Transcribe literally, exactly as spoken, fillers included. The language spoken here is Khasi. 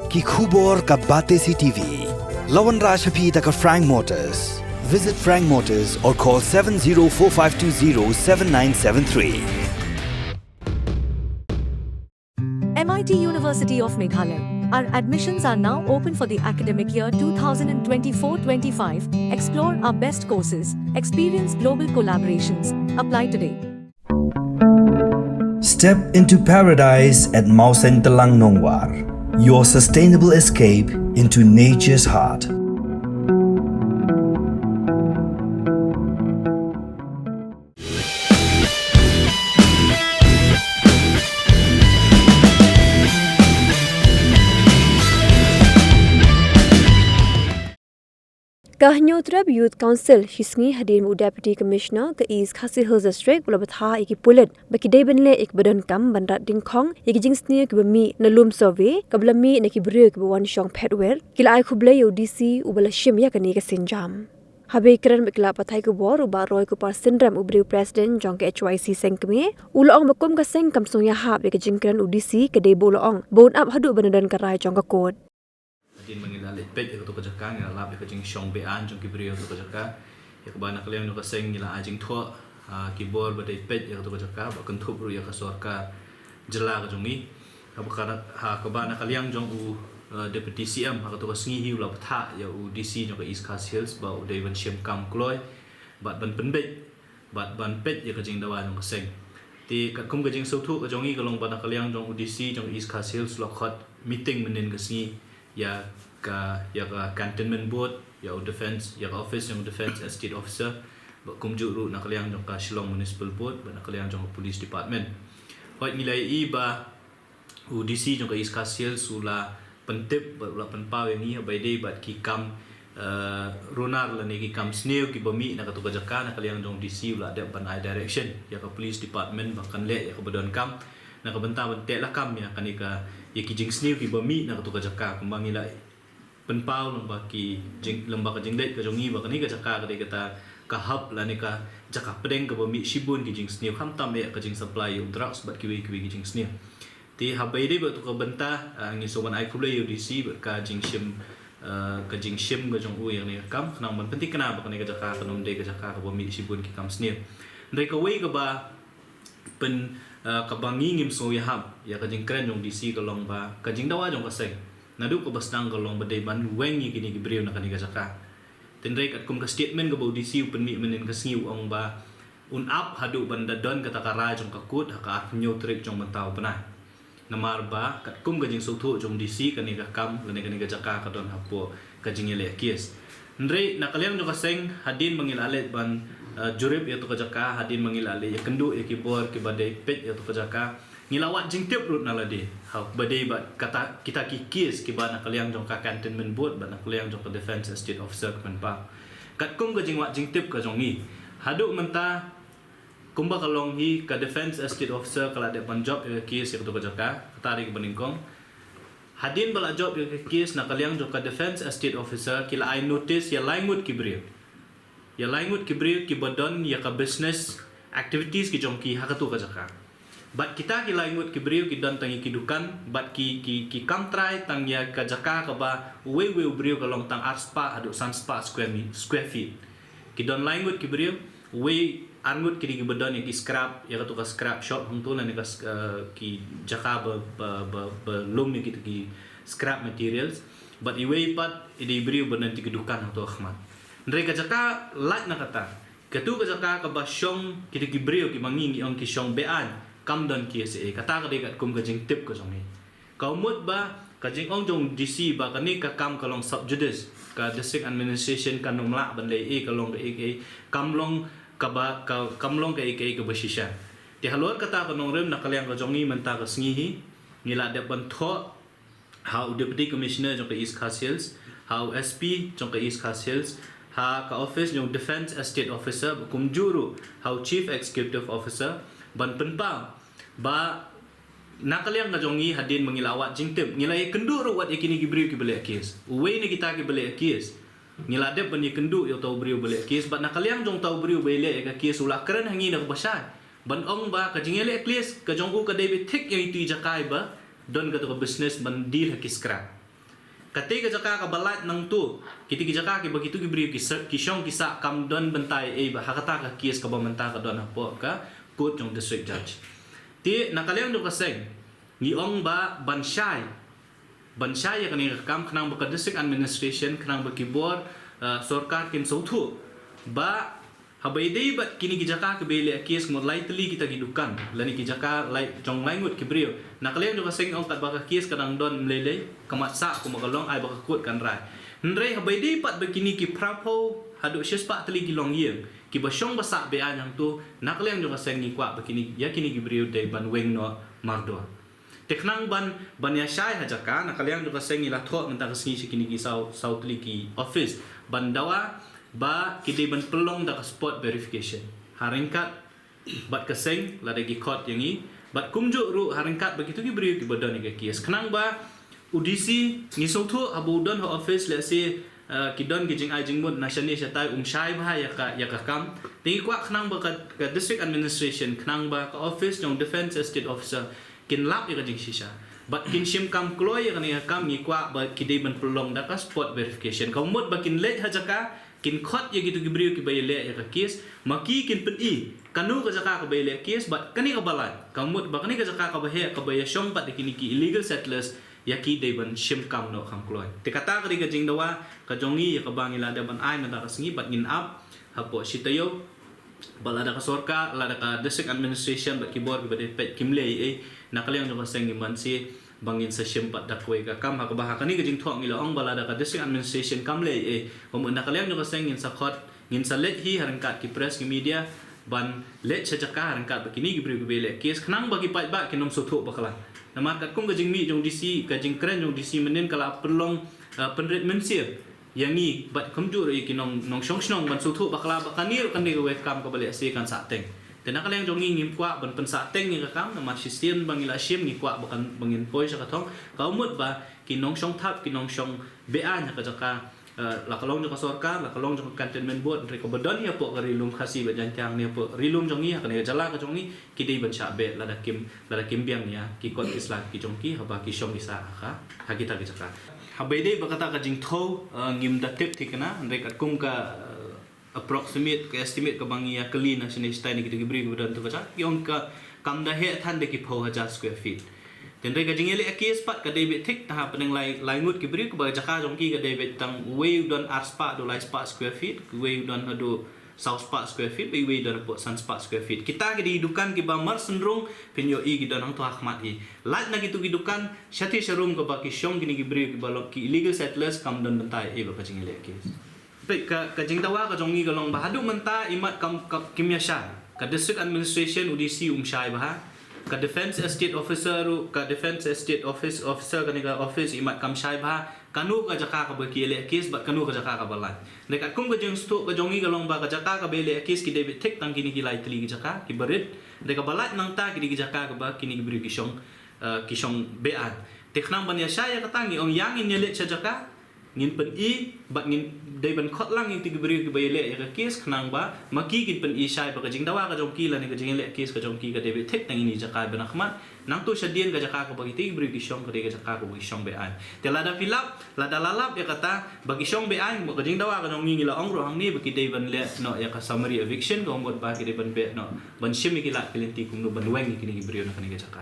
Ki khubor ka Batesi TV. La wanrah sha phi da ka Frank Motors. Visit Frank Motors or call seven zero four five two zero seven nine seven three. M I T University of Meghalaya. Our admissions are now open for the academic year two thousand twenty-four twenty-five. Explore our best courses, experience global collaborations. Apply today. Step into paradise at Mawsyntelang Nongwar, your sustainable escape into nature's heart. Ka Hynñiewtrep Youth Council shisngi hadien ba u Deputy Commissioner ka East Khasi Hills District u la bthah ïa ki pulit ba ki dei ban leh ïa kiba donkam ban rat dyngkhong ïa ki jingsniew kiba mih na lum survey kaba la mih na ki briew kiba wan shong phet wer. Ki la ai khublei ïa u D C uba la shim ïa kane ka sienjam. Haba ïakren bad ki lad pathai khubor, u Bah Roykupar Synrem, uba dei u President jong ka H Y C Sengkmie, u la ong ba kum ka seng kam sngewïahap ïa ka jingkren u D C, ka dei ba u la ong ba un ap haduh ban don ka rai jong ka kot. Hadien ba ngi la leit peit ïa kato ka jaka, ngi la lap ïa ka jingshong be-aiñ jong ki briew ïa kato ka jaka. Ïa kaba na ka liang jong ka seng ngi la ai jingthoh, ah, ki bor ba dei peit ïa kato ka jaka, ba kynthup ruh ïa ka sorkar jylla ka jong ngi. Kaba ka, ha, kaba na ka liang jong u, eh, Deputy C M, ha kato ka sngi hi u la bthah ïa u D C jong ka East Khasi Hills, ba u dei ban shim kam kloi, bad ban pynbeit, bad ban peit ïa ka jingdawa jong ka seng. Te katkum ka jingsngewthuh ka jong ngi ka long ba na ka liang jong u D C jong East Khasi Hills u la khot meeting mynnin ka sngi ïa ka, ïa ka Cantonment Board, ïa u Defence, ïa ka office jong u Defence Estate Officer, bad kumjuh ruh na ka liang jong ka Shillong Municipal Board, bad na ka liang jong ka Police Department. Hooid ngi la ïohi ba u D C jong ka East Khasi Hills u la pyntip bad u la pynpaw ïa ngi ba ïadei bad ki kam, eh, runar lane ki kam sniew kiba mih na kato ka jaka, na ka liang jong u D C u la dep ban ai direction ïa ka police department ba kan leh ïa kaba donkam na ka bynta ban teh lakam ïa kane ka, ïa ki jingsniew kiba mih na kato ka jaka. Kumba ngi la pynpaw lyngba ki jing, lyngba ka jingleit ka jong ngi ba kane ka jaka ka dei kata ka hub lane ka jaka pdeng kaba mih shibun ki jingsniew, khamtam eh ka jingsupply ïa u drugs bad kiwei kiwei ki jingsniew. Te haba ïadei bad kato ka bynta, ah, ngi sngewbha ban ai khublei ïa u D C bad ka jingshim, ah, ka jingshim ka jong u ïa kane ka kam, khnang ban pynthikna ba kane ka jaka kan ym dei ka jaka kaba mih shibun ki kam sniew. Hynrei kawei kaba pyn, ah, kaba ngi ngim sngewïahap ïa ka jingkren jong u D C ka long ba ka jingdawa jong ka seng naduh kaba sdang ka long ba dei ban weng ïa kine ki briew na kane ka jaka. Hynrei katkum ka statement kaba u D C u pynmih mynnin ka sngi u ong ba un ap haduh ban da don kata ka rai jong ka kot ha ka arphew tarik jong mynta u bnai. Namar ba katkum ka jingsngewthuh jong u D C kane ka kam lane kane ka jaka ka don hapoh ka jingïaleh case. Hynrei na ka liang jong ka seng hadien ba ngi la leit ban, eh, jurip ïa kato ka jaka, hadien ba ngi la leit ïakynduh ïa ki bor kiba dei peit ïa kato ka jaka, ngi la wad jingtip ruh na lade, ha ba dei bad kata kita ki case kiba na ka liang jong ka Cantonment Board bad na ka liang jong ka Defence Estate Officer ka pynpaw. Katkum ka jingwad jingtip ka jong ngi, haduh mynta kumba ka long hi ka Defence Estate Officer ka la dep ban jop ïa ka case ïa kato ka jaka, kata dei kaba nyngkong. Hadien ba la jop ïa ka case na ka liang jong ka Defence Estate Officer ki la ai notice ïa lai ngut ki briew. Ïa lai ngut ki briew kiba don ïa ka business activities ki jong ki ha kato ka jaka. Bad kita ki lai ngut ki briew ki don tang ïa ki dukan, bad ki, ki, ki kam trai tang ïa ka jaka kaba uwei uwei u briew ka long tang arspah haduh sanspah square mi-, square feet. Ki don lai ngut ki briew, uwei ar ngut ki dei kiba don ïa ki scrap, ïa kato ka scrap shop hangto lane ka s-, eh, ki jaka ba, ba, ba, ba lum ïa kita ki scrap materials. Bad iwei pat i dei i briew ba don ïa ki dukan hangto ha khmat. Hynrei ka jaka lait na kata, kato ka jaka kaba shong kita ki briew kiba ngi ngi ong ki shong be-aiñ, kam don case ei ei. Kata ka dei katkum ka jingtip ka jong ngi. Ka mut ba ka jingong jong u D C ba kane ka kam ka long sub judice, ka District Administration kan ym lah ban leh ei ei, ka long kaei kaei, kam long kaba, ka, kam long kaei kaei kaba shisha. Te halor kata ka nongrim, na ka liang ka jong ngi mynta ka sngi hi ngi la dep ban thoh ha u Deputy Commissioner jong ka East Khasi Hills, ha u S P jong ka East Khasi Hills, ha ka office jong u Defence Estate Officer, kumjuh ruh ha u Chief Executive Officer, ban pynpaw ba na ka liang ka jong ngi hadien ba ngi la wad jingtip, ngi la ïakynduh ruh wat ïa kine ki briew kiba leh case. Uwei na kita kiba leh case ngi la dep ban ïakynduh ïa uta u briew ba leh case, bad na ka liang jong uta u briew ba ïaleh ïa ka case u la kren ha ngi na kaba shai ban ong ba ka jingïaleh case ka jong u ka dei beit thik ïa itu i jaka iba don kato ka business ban deal ha ki scrap. Kata ka jaka kaba lait nangta, kita ki jaka kiba kitu ki briew ki sa-, ki shong ki sah kam don bynta ei ba ha kata ka case kaba mynta ka don hapoh ka court jong district judge. Te na ka liang jong ka seng, ngi ong ba ban shai, ban shai ïa kane ka kam khnang ba ka district administration, khnang ba ki bor, eh, sorkar kin sngewthuh ba haba ïadei bad kine ki jaka kiba ïaleh case, mut lai tylli kita ki dukan lane ki jaka lai, jong lai ngut ki briew. Na ka liang jong ka seng ong katba ka case ka dang don mlei lei, ka mat sah kumba ka long, ai ba ka court kan rai. Hynrei haba ïadei pat ba kine ki phra phew haduh shispah tylli ki longïing kiba shong ba sah beaiñ hangta, na ka liang jong ka seng ngi kwah ba kine, ïa kine ki briew dei ban weng noh mardor. Te khnang ban, ban ïa shai ha jaka, na ka liang jong ka seng ngi la thoh mynta ka sngi sha kine ki saw, saw tylli ki office ban dawa ba ki dei ban pynlong da ka spot verification ha ryngkat bad ka seng lada ki khot ïa ngi, bad kumjuh ruh ha ryngkat bad kitu ki briew kiba don ïa ka case, khnang ba u D C, ngi sngewthuh haba u don ha office, lehse, eh, ki don ki jingai jingmut na shane shatai, um shai bha ïa ka, ïa ka kam. Te ngi kwah khnang ba ka, ka district administration, khnang ba ka office jong Defence Estate Officer kin lap ïa ka jingshisha bad kin shim kam kloi ïa kane ka kam. Ngi kwah ba ki dei ban pynlong da ka spot verification, ka mut ba kin leit ha jaka, kin khot ïa kitu ki briew kiba ïaleh ïa ka case, ma ki kin pyni kano ka jaka kaba ïaleh case bad kane kaba lait, ka mut ba kane ka jaka kaba heh kaba ïashong pat da kine ki illegal settlers, ïa ki dei ban shim kam noh kham kloi. Te kata ka dei ka jingdawa ka jong ngi ïa kaba ngi la dep ban ai mynta ka sngi, bad ngin ap hapoh shi taïew ba lada ka sorkar, lada ka district administration bad ki bor kiba dei peit kim leh ei, na ka liang jong ka seng ngim banse ba ngin sa shim pat da kawei ka kam. Ha kaba ha kane ka jingthoh ngi la ong ba lada ka district administration kam leh ei, ka mut na ka liang jong ka seng ngin sa khot, ngin sa leit hi ha ryngkat ki press, ki media, ban leit sha jaka ha ryngkat bad kine ki briew kiba ïaleh case, khnang ba ki paidbah kin ym sngewthuh bakla. Namar katkum ka jingmih jong D C, ka jingkren jong D C mynnin ka la pynlong, eh, pynrit mynsiem ïa ngi bad kumjuh ruh ïa ki nong, nongshong shnong ban sngewthuh bakla ba kane ruh kan dei kawei ka kam kaba lehse kan sahteng. Te na ka liang jong ngi ngim kwah ban pynsahteng ïa ka kam, namar shisien ba ngi la shim ngi kwah ba kan, ba ngin poi sha ka thong, ka mut ba ki nongshong thap, ki nongshong beaiñ ha ka jaka, eh, la ka long jong ka sorkar, la ka long jong ka cantonment board, hynrei kaba don hi hapoh ka Ri Lum Khasi bad Jaintia, ne hapoh Ri Lum jong ngi, ha kane ka jylla ka jong ngi, ki dei ban shah beh lada kim, lada kim biang ïa ki kot ki sla ki jong ki haba ki shong ki sah ha ka, ha kita ki jaka. Haba ïadei bad kata ka jingthew, eh, ngim da tip thikna, hynrei katkum ka, eh, approximate, ka estimate kaba ngi ïa kylli na shane shatai na kitu ki briew kiba don tu ka jaka, ki ong ka kam da heh than da ki phew hajar square feet. Te hynrei ka jingïaleh case pat ka dei beit thik, te hapdeng lai, lai ngut ki briew, kaba jaka jong ki ka dei beit tang, uwei u don ar spah haduh lai spah square feet, uwei u don haduh saw spah square feet, bad uwei u don hapoh san spah square feet. Kita ki dei dukan kiba mar synrung, phin ïohi ki don hangto ha khmat hi. Lait na kitu ki dukan shathie sharum kaba ki shong kine ki briew kiba long ki illegal settlers, kam don bynta ei bad ka jingïaleh case. Peit ka, ka jingdawa ka jong ngi ka long ba haduh mynta imat kam, kam, kim ïa shai. Ka district administration, u D C um shai bha. Ka defence estate officer ruh, ka defence estate office, officer kane ka office imat kam shai bha kano ka jaka kaba ki ïaleh case bad kano ka jaka kaba lait. Hynrei katkum ka jingsngewthuh ka jong ngi ka long ba ka jaka kaba ïaleh case ki dei beit thik tang kine ki lai tylli ki jaka kiba rit. Hynrei kaba lait nangta ki dei ki jaka kaba kine ki briew ki shong, eh, ki shong beaiñ. Te khnang ban ïa shai ïa kata ngi ong ïa ngin ïa leit sha jaka, ngin pyni bad ngin dei ban khot lang ïa kitu ki briew kiba ïaleh ïa ka case, khnang ba ma ki kin pyni shai ba ka jingdawa ka jong ki lane ka jingïaleh case ka jong ki ka dei beit thik tang ine i jaka ba na khmat. Nangta shadien ka jaka kaba kitu ki briew ki shong ka dei ka jaka kaba ki shong beaiñ. Te lada phi lap, lada la lap ïa kata ba ki shong beaiñ, ba ka jingdawa ka jong ngi ngi la ong ruh hangne ba ki dei ban leh noh ïa ka summary eviction, ka mut ba ki dei ban beh noh, ban shim ïa ki lad ki lynti kumno ban weng ïa kine ki briew na kane ka jaka.